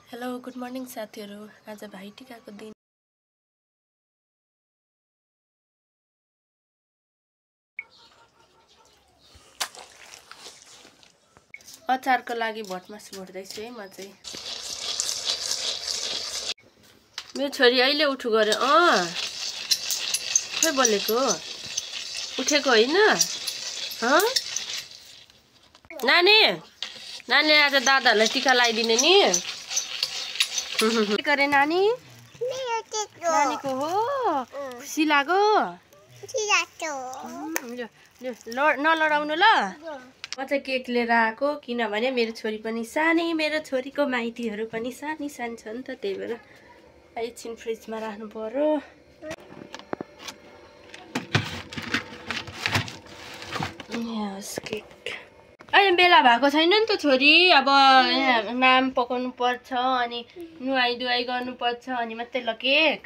Hello good morning साथीहरू। आज भाइटिकाको दिन। अचारको लागि भटमास भर्दैछु है म चाहिँ। मेरो छोरी अहिले उठु गरे। खोइ बोलेको उठेको होइन। नानी नानी आज दादालाई टिका लगाइदिने नि। करे नानी नानीको हो खुसी लाग्यो। नलडाउनु ल। म चाहिँ केक लिएर आएको किनभने मेरो छोरी पनि सानै, मेरो छोरीको माइतीहरू पनि सानी सानी छ नि त, त्यही भएर एकछिन फ्रिजमा राख्नु पर्यो। केक अहिले बेला भएको छैन नि त छोरी। अब यहाँ नाम पकाउनु पर्छ अनि नुहाई धुवाई गर्नुपर्छ अनि मात्रै ल केक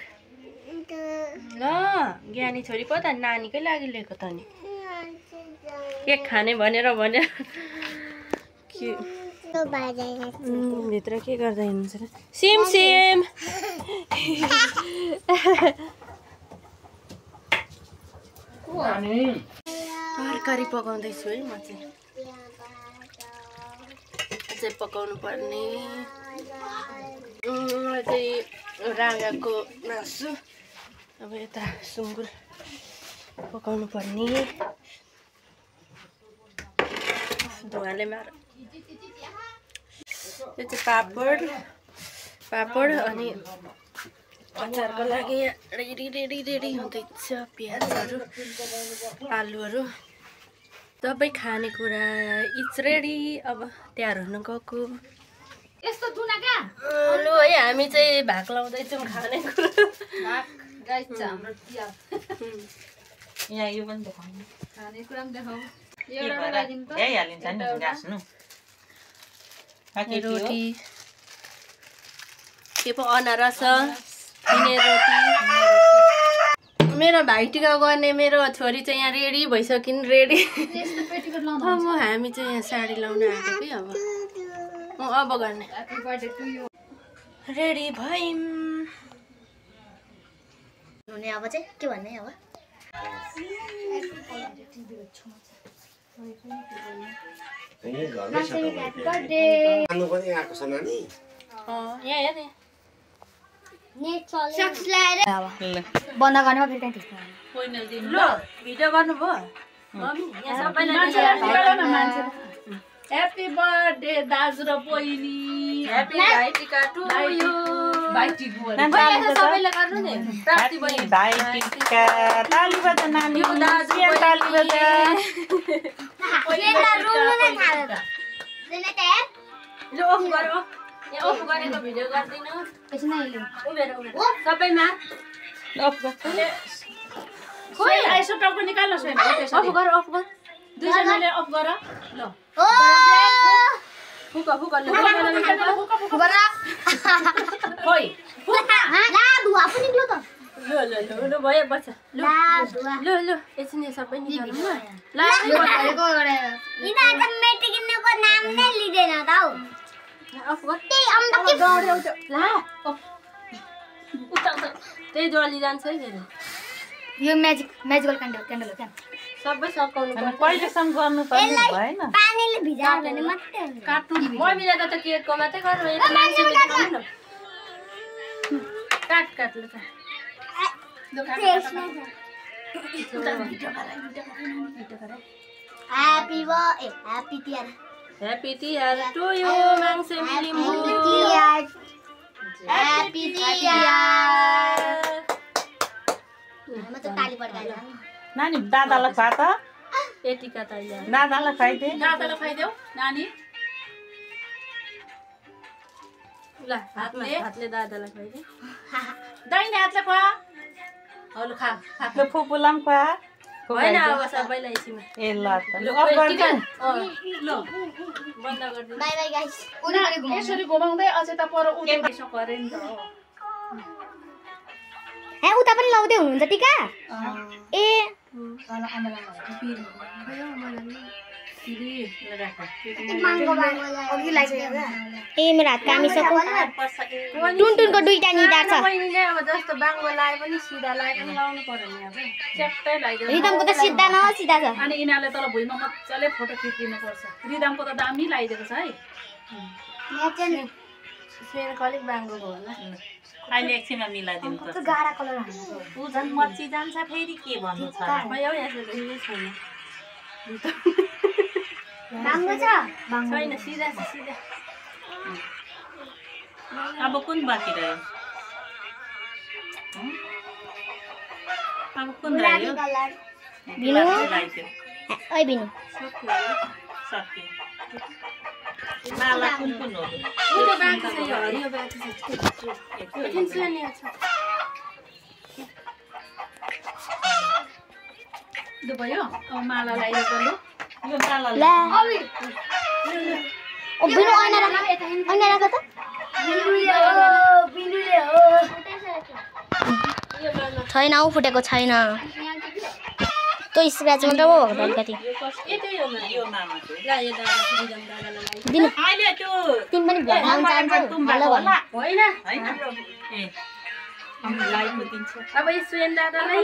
ल। ज्ञानी छोरी पो त नानीकै लागि लिएको त नि। केक खाने भनेर भित्र के गर्दै हुनुहुन्छ र? सिम सिम तरकारी पकाउँदैछु है म चाहिँ। अझै पकाउनु पर्ने चाहिँ राँगाको मासु। अब यता सुँगुर पकाउनु पर्ने। धुवाले मार। यो चाहिँ पापड अनि अचारको लागि रेडी हुँदैछ। प्याजहरू आलुहरू सबै खानेकुरा इट्स रेडी। अब तयार हुन गएको। यस्तो दुना क्या लु है हामी चाहिँ भाग लाउँदैछौँ खानेकुरा। गाइस छ हाम्रो तिया। यहाँ यो पनि देखाउनु। खानेकुरा पनि देखाऊ। एउटा लगाइदिनु त। यही हालिन्छ नि गास्नु। रोटी के पो अनारस दिने रोटी। मेरो भाइटिका गर्ने मेरो छोरी चाहिँ यहाँ रेडी भइसकिन्। रेडी अब हामी चाहिँ यहाँ साडी लाउन आएको कि अब गर्ने। रेडी भयौँ। हुने अब चाहिँ के भन्ने अब बन्द गर्नु ल भिडियो गर्नुभयो मम्मी यहाँ सबैलाई ह्यापी बर्थडे दाजु र बहिनी। Happy Bhai Tika to you. सबैलाई गर्नु नि। प्राप्ति बहिनी भाइटिका ताली बजा नानी। ताली बजा। लु अफ गरौ। यहाँ अफ गरेको भिडियो गर्दिनु। उभेर सबैमा अफ गर। खोइ यसो टाउको निकाल्नु छैन। अफ गर दुईजनाले अफ गर ल। फुक ल। खोइ ल भयो बच्चा। लु एकछिन सबै निकालौँ ल। अफ गर। त्यही डली जान्छ है फेरि। यो म्याजिकल क्यान्डल हो क्या। सबै सकाउनु पर्छ। पहिलेसम्म गर्नु पर्ने भएन। पानीले भिजायो भने मात्रै हुन्छ। काट्नु मम्मीले त केकको मात्रै गर्नु। काट ल। Happy tiar to you, Mang Semilimu. Happy tiar. म त ताली बजाइदिनु। नानी दादालाई खा त। एटिका त यहाँ दादालाई खुवाइदे। दादालाई खुवाइदेऊ नानी। ल हातले दादालाई खुवाइदे। दाहिने हातले खुवा। हलो खा। त्यो फुपूलाई पनि खुवा। होइन अब सबैलाई एकछिनमा। ए ल त। अफ गर्नु। ल बन्द गरिदिनु। Bye bye guys. यसरी घुमाउँदै अझै त पर उठेको गरे नि त। हे उता पनि लाउँदै हुनुहुन्छ टिका? ए ए मेरो हात कामिसक्यो टुनटुनको दुईटा निदा छ बहिनीले अब जस्तो बाङ्गो लाए पनि सिधा लाए पनि लाउनु पर्यो नि अब च्याप्टै लगाइदियो रिदमको त सिधा न सिधा छ अनि यिनीहरूले तल भुइँमा मजाले फोटो खिचिदिनु पर्छ रिदमको त दामी लगाइदिएको छ है सुनको अलिक बाङ्गोको होला अहिले एकछिनमा मिलाइदिनु पर्छ गाडा कलर ऊ झन् मच्ची जान्छ फेरि के भन्नु छ छैन बाङ्गो छ छैन सिधा छ सिधा अब कुन बाँकी रह्यो अब कुन रह्यो बिनु लगाइदियो ओइ बिनु सक्यो माला कुन कुन हो त्यो बाँकी छ यो हरियो बाँकी छ एकछिन सुन्ने छ लु भयो अब माला लगाइदिएको लु यो माला ला ओ बिनु ऐना राख त छैन ऊ फुटेको छैन त्यो स्क्र्याच मात्रै हो अलिकति यो मामाको बिनु अहिले त्यो तिमी पनि भ्लग बनाउन चाहन्छौ हेलो भन होइन हैन ए हामी लाइभमा दिन्छ अब यो सुन दादालाई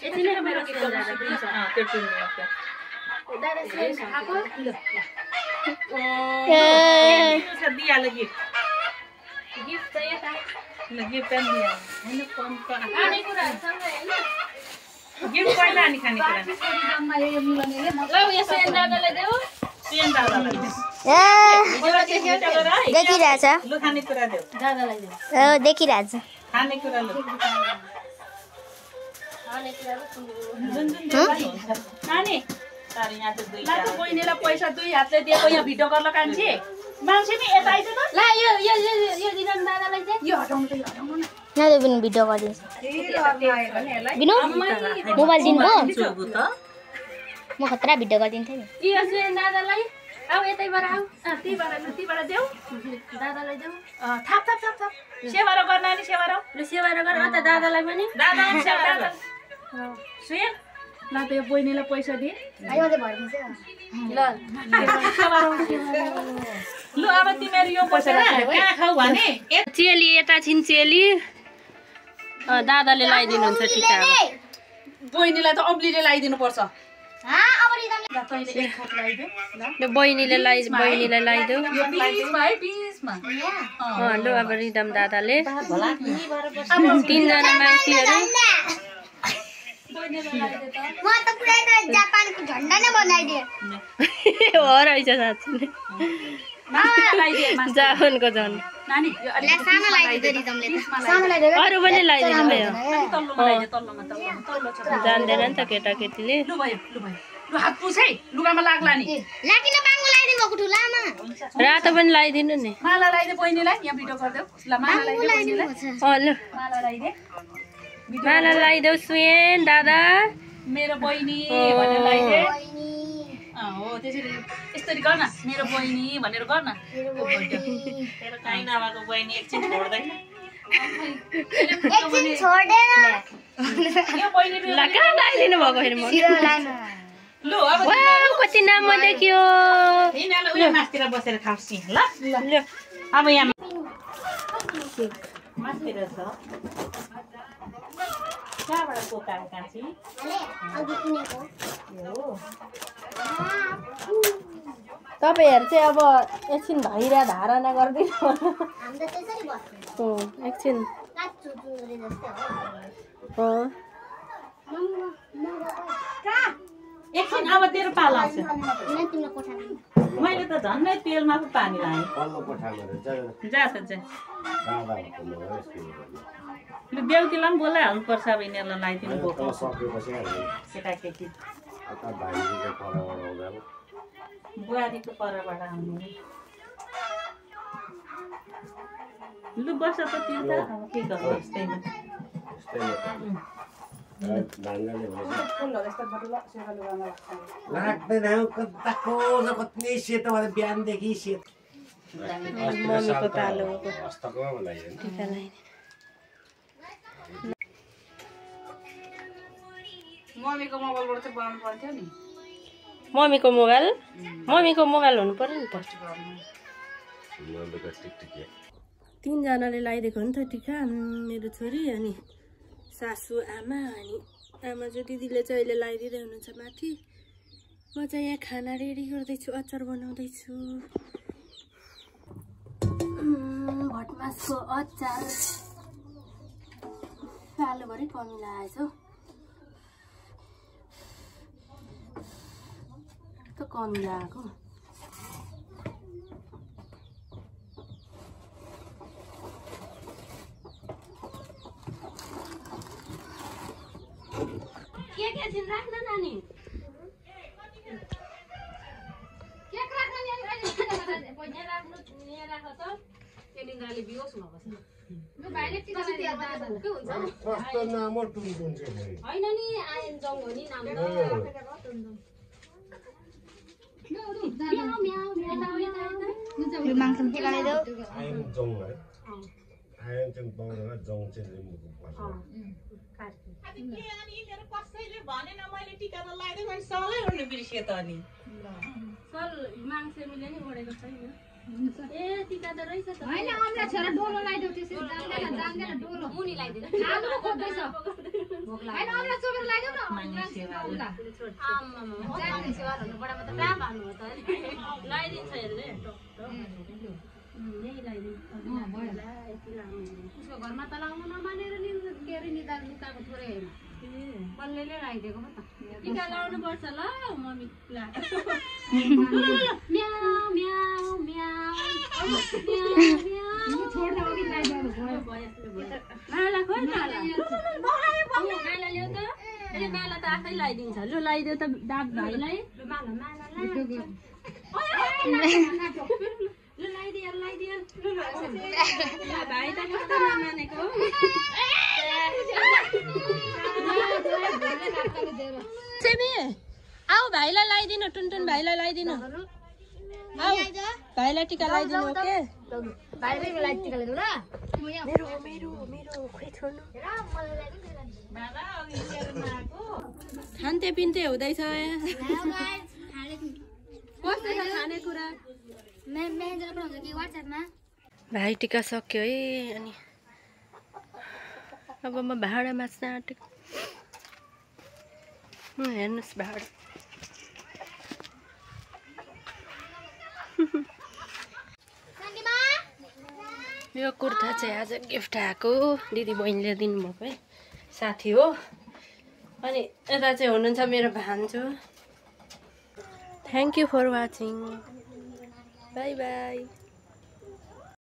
यति नै मेरो सुन दादा दिन्छ त्यो टुन्ने दादा सुन खाएको ए दिइहाल्यो गिफ्ट गिफ्ट चाहिँ यता ल गिफ्ट पनि दिइहाल्यो हैन पम्प खानेकुराहरू सँगै होइन गिफ्ट पहिला अनि खानेकुरा रिदममा यो मिलाउने ल यो सुन दादालाई देऊ सेन दादालाई ए है देखिरहेछ लु खानेकुरा देऊ दादालाई देऊ देखिरहेछ खानेकुरा लु खानेकुराहरू जुन जुन देऊ हुन्छ नानी सारी यहाँ त दुई ला त बहिनीलाई पैसा दुई हातले दिएको यहाँ भिडियो गर्न कान्छे मान्छे नि यता आइज त ल यो यो यो यो दिदम दादालाई चाहिँ यो हटाउनु त यो हटाउनु न नदे बिनु भिडियो गरिदिन्छ बिनु मोबाइल दिनुभयो चोबु त म खतरा भिडियो गरिदिन्थेँ नि यो सुन दादालाई आऊ यतैबाट आऊ तीबाट देऊ दादालाई देऊ थाप थाप थाप थाप सेवा गर्न नि सेवा ल सेवा गर त दादालाई पनि दादा सेवा सुन ला त यो बहिनीलाई पैसा दिए ल लु अब तिमीहरू यो पैसा कहाँ खाऊ भने चेली यता छिन् चेली दादाले लगाइदिनुहुन्छ टिका अब बहिनीलाई त अम्लीले लगाइदिनु पर्छ यो बहिनीले लगाइदेऊ यो बिचमा है बिचमा ल अब रिदम दादाले तीनजना मान्छेहरू म त पुरै त जापानको झन्डा नै बनाइदिए हो रहेछ साँच्ची जापानको झन् नानी यो अलि सानो लगाइदियो रिदमले त सानो लगाइदियो अरू पनि लगाइदिनु भयो तल्लोमा लगाइदियो तल्लो छ जान्दैन नि त केटाकेटीले लु भयो लु हात पुछ है लुगामा लाग्ला नि लाकिन बाङ्गो लगाइदिनु भएको ठुलामा रातो पनि लगाइदिनु नि माला लगाइदियो बहिनीलाई यहाँ भिडियो गरिदेऊ ल माला लगाइदियो बहिनीलाई ल माला लगाइदिए माला लगाइदेऊ सुन दादा मेरो बहिनी भनेर लगाइदिए हो त्यसरी यसरी गर्न मेरो बहिनी भनेर गर्न तेरो काहीँ नभएको बहिनी एकछिन छोड्दैन एकछिन छोड्दैन यो बहिनी ल कहाँ लगाइदिनु भएको फेरि म लु अब वाउ कति नाम देखियो यिनीहरूलाई उयो मासतिर बसेर खाउँछि ल ल अब यहाँ मासतिर छ कहाँबाट पोकाएको कान्छी तपाईँहरू चाहिँ अब एकछिन भइरा धारणा गरिदिनु हामी त त्यसरी बस्छौँ एकछिन काट्छु चुरे जस्तै हो एकछिन अब तेरो पालो आउँछ तिम्रो कोठा मैले त झन्नै तेलमा पो पानी लाएँ जा त जा लु बेहुतीलाई पनि बोलाइहाल्नुपर्छ अब यिनीहरूलाई लगाइदिनु भएको केटाकेटी बुहारीको परबाट आउनु लु बस त तिमी त अब के गर्नु यस्तैमा बिहानदेखि मम्मीको पालो टिका लगाइदिनु मम्मीको मोबाइलबाट चाहिँ बनाउनु पर्थ्यो नि मम्मीको मोबाइल हुनु पर्यो नि त। तिनजनाले लगाइदिएको हो नि त टिका, मेरो छोरी अनि सासू आमा अनि आमा चाहिँ दिदीले चाहिँ अहिले लगाइदिँदै हुनुहुन्छ माथि। म चाहिँ यहाँ खाना रेडी गर्दैछु, अचार बनाउँदैछु, भटमासको अचार। आलुभरि कमी लागेछ हौ, त कमी लागेको। के छिन् राख्न नानी, केक राख्न नि राख्नु राख त केलिङ्गाले बिहोस नबस। म भाइले टिका लगाइदिएको के हुन्छ हैन नि आयन जङ हो नि नाम त मांसम के लगाइदेऊ आयन जङ है, आयन चाहिँ पाउँदैन, जङ चाहिँ लिम्बूको पर्छ। कसैले भनेन मैले टिका त लगाइदिएँ, मैले सलै उड्नु बिर्सेँ त अनि सल माङ्सेमीले नि ओढेको छैन। ए टिका त रहेछ त हैन अम्ला छोरा डोलो लगाइदेऊ, त्यसरी जान्दैन डोलो मुनि लगाइदिनु आलु खोज्दैछ हैन अम्ला चोबेर लगाइदेऊ न आम्मामा जान्ने सेवा हुनु बडा म त कहाँ भन्नु हो त लगाइदिन्छ हेर्ने यही लगाइदिनु उसको घरमा त लाउनु नमानेर नि के अरे निदाल लुकाको थोरै हैन बल्लेले लगाइदिएको हो त टिका लाउनु पर्छ ल मम्मी ला म्याउ म्याउ म्याउ म्याउ छोड्दा अघि लगाइदिनु भयो माला खोइ माला माला ल्याउ त। ए माला त आफै लगाइदिन्छ। लु लगाइदेऊ त दाब भाइलाई। माला माला लु लगाइदियो लगाइदियो। भाइ त कस्तो नमानेको हो। सेमी आऊ भाइलाई लगाइदिनु, टुनटुन भाइलाई लगाइदिनु। आऊ भाइलाई टिका लगाइदिनु के भाइले मलाई टिका लगाइदेऊ ल मेरो मेरो मेरो खोइ छोड्नु। खान्ते पिन्ते हुँदैछ। कस्तो छ खानेकुरा? भाइ टिका सक्यो है। अनि अब म भाँडा माझ्न आँटेको। हेर्नुहोस् भाँडा यो कुर्ता चाहिँ आज गिफ्ट आएको, दिदी बहिनीले दिनुभएको है, साथी हो। अनि यता चाहिँ हुनुहुन्छ मेरो भान्जो। Thank you for watching, bye by.